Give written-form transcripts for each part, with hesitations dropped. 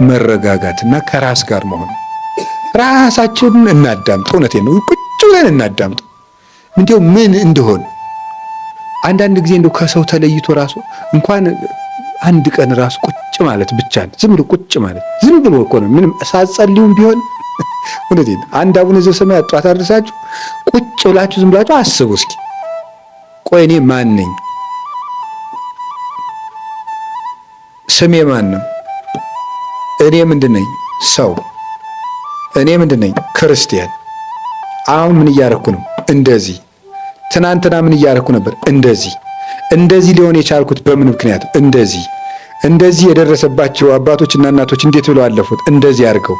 መረጋጋትና ከራስ ጋር መሆን። ራሳችንን እናዳምጥ። እውነቴን ነው። ቁጭ ብለን እናዳምጥ። እንዲያው ምን እንደሆን አንዳንድ ጊዜ እንደው ከሰው ተለይቶ ራሱ እንኳን አንድ ቀን ራሱ ቁጭ ማለት ብቻ ዝም ብሎ ቁጭ ማለት ዝም ብሎ እኮ ነው። ምንም ሳትጸልዩም ቢሆን እውነቴን አንድ አቡነ ዘበሰማያት ጧት አድርሳችሁ ቁጭ ብላችሁ ዝም ብላችሁ አስቡ እስኪ። ቆይ እኔ ማን ነኝ? ስሜ ማን ነው? እኔ ምንድን ነኝ? ሰው። እኔ ምንድን ነኝ? ክርስቲያን። አሁን ምን እያረኩ ነው? እንደዚህ። ትናንትና ምን እያረኩ ነበር? እንደዚህ። እንደዚህ ሊሆን የቻልኩት በምን ምክንያት? እንደዚህ። እንደዚህ የደረሰባቸው አባቶችና እናቶች እንዴት ብለው አለፉት? እንደዚህ አድርገው።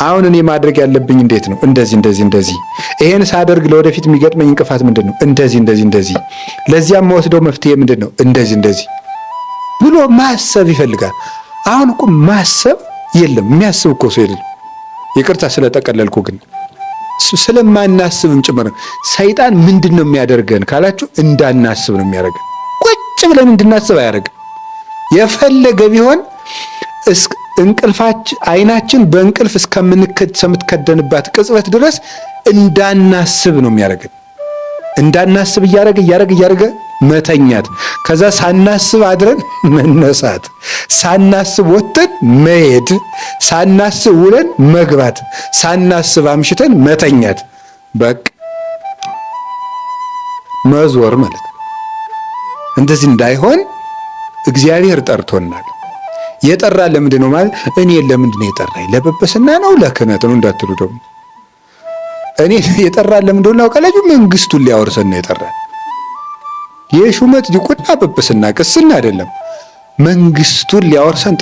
አሁን እኔ ማድረግ ያለብኝ እንዴት ነው? እንደዚህ እንደዚህ እንደዚህ። ይሄን ሳደርግ ለወደፊት የሚገጥመኝ እንቅፋት ምንድን ነው? እንደዚህ እንደዚህ እንደዚህ። ለዚያም መወስደው መፍትሄ ምንድን ነው? እንደዚህ እንደዚህ ብሎ ማሰብ ይፈልጋል። አሁን እኮ ማሰብ የለም። የሚያስብ እኮ ሰው የለም። ይቅርታ ስለጠቀለልኩ ግን ስለማናስብም ጭምር ነው። ሰይጣን ምንድን ነው የሚያደርገን ካላችሁ እንዳናስብ ነው የሚያደርገን። ቁጭ ብለን እንድናስብ አያደርግም። የፈለገ ቢሆን እንቅልፋችን አይናችን በእንቅልፍ እስከምትከደንባት ቅጽበት ድረስ እንዳናስብ ነው የሚያደርገን። እንዳናስብ እያደረገ እያደረገ እያደረገ መተኛት፣ ከዛ ሳናስብ አድረን መነሳት፣ ሳናስብ ወጥተን መሄድ፣ ሳናስብ ውለን መግባት፣ ሳናስብ አምሽተን መተኛት፣ በቃ መዞር ማለት ነው። እንደዚህ እንዳይሆን እግዚአብሔር ጠርቶናል። የጠራ ለምንድን ነው ማለት እኔ ለምንድን ነው የጠራኝ? ለጵጵስና ነው ለክህነት ነው እንዳትሉ ደግሞ እኔ የጠራን ለምንድን ነው ታውቃላችሁ? መንግስቱን ሊያወርሰን ነው የጠራን። የሹመት ዲቁና፣ ጵጵስና፣ ቅስና አይደለም። መንግስቱን ሊያወርሰን